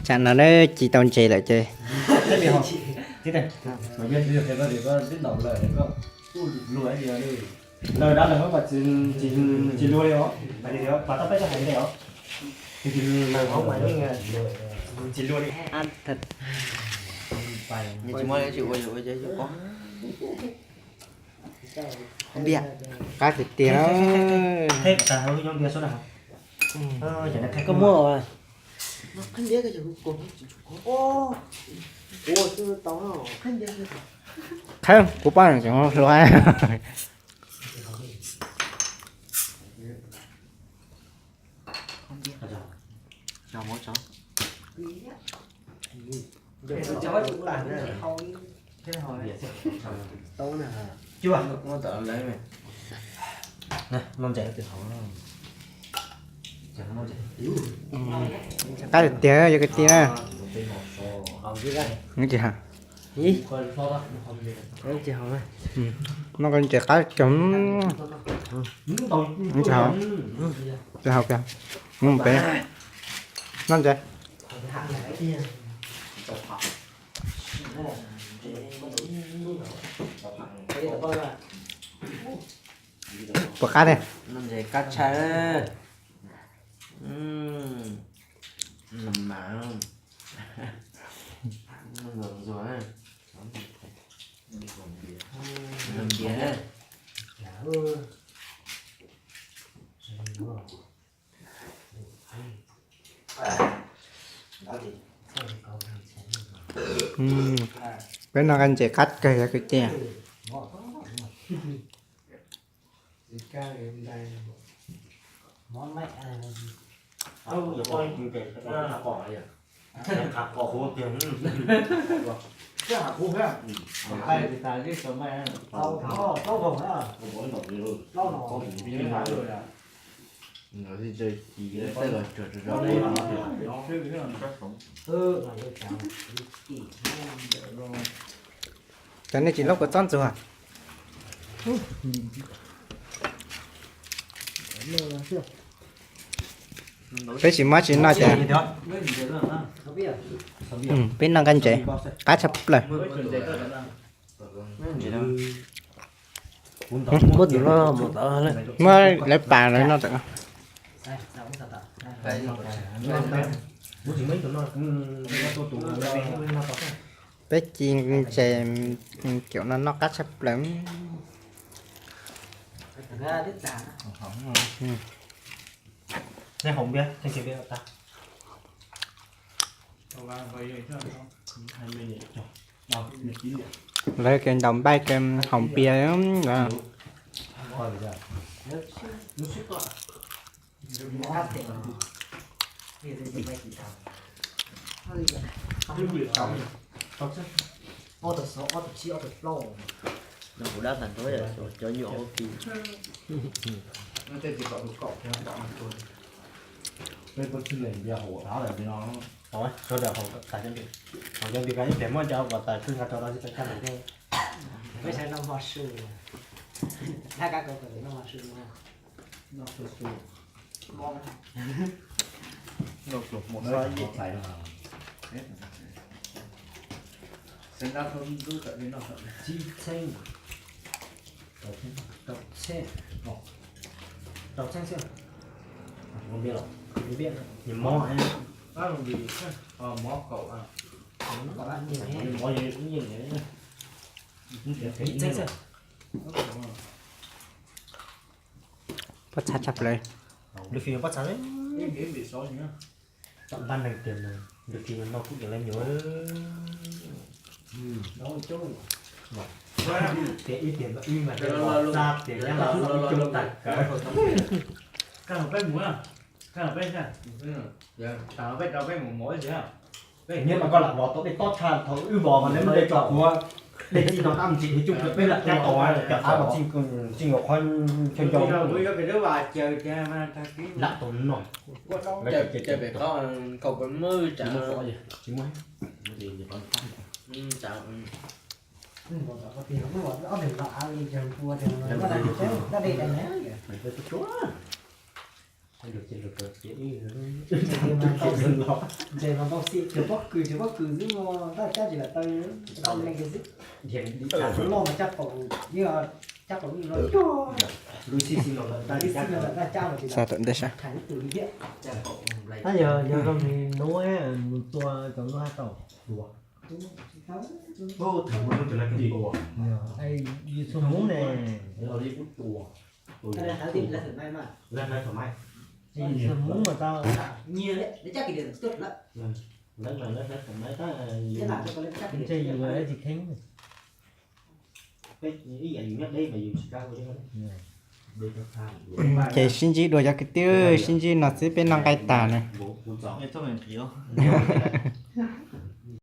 Tsam no na ci tau ntses lawm ces. Lawv dab lawv hauv mas tsis luag li os, mas tau peb tau hais li os. Lawv hauv mas tsis luag li. Qab tiag tiag. Koj muaj. Qheb kuv poj tseem hluas. Qab tiag tiag yog kwv tij na. Nws tsis hais. Noj koj ntses qab cog. Tsis hais, tsis hais kiag. Mus pem noj ntses. Puas qab thiab? Qab tshaj. Mas ntxuag ntxuag na. Peb noj koj ntses qab kawg yog kwv tij. Cov nej tsis laub kua txob ntxuag. Peb tsis muab tsis noj ces. Peb noj koj ntses qab tshaj plaws. Muab lawv pas lawv noj tawm. Peb ci ntses, cov no noj qab tshaj plaws. Lawv kev ntaus npaij kev haus npias. Kuv dab tag nrho cov nyuam ua ki. Peb puas tsis lees npias hauv av lawm no. Sawv daws haus tas cov npias, haus cov npias ib pliag muab cov uas tas pw nqa rau tau tsis tau caj lawm. Peb saib noj mov su, lab kab kaus kom noj mov su no. Tsib txheeb, rau txheeb, rau txheeb xwb. Nws mob, mob kaum, mob ib yeej. Ib txheeb xwb. Pob txha tshaj plaws. Lwm fim pob txha, tam npaj neeg tiag, lwm fim noj kub tiag lawm nyuam. Tias ib tiag ib mas los txaj tias nyab los ib coob tag kawg. Kaj los peb mus, kaj los peb, tas los peb rau peb mus mov ib ntsis. Nyob mas koj lam vov tau dej tob tshaj thaum wb vov mas lawv muab dej tso kuv, dej txij no qab mus tsis heev coob, peb lam cab tau cov av mas txij nkaus qhov chaw ncau. Lam tau no. Tsis muaj. Ntses mas ntau xim, cov pob kws, cov pob kws xwb no, tab cab tsis lam taw, tau leej twg xwb. Loj mas cab qaum, yeej cab qaum lub no, lub xib xib no lawm tab cab mas tsis lam, tham ib tug li thiab. Tab yog yog zoo li nuav mus tua cov nuav hab tau. Yus txhua hmoob ne, yus txhua hmoob mas tau. Ntshe yus tsis kheev. Ces sib ntsib dua cov kwv tij, sib ntsib no xwb peb noj nqaij tas na.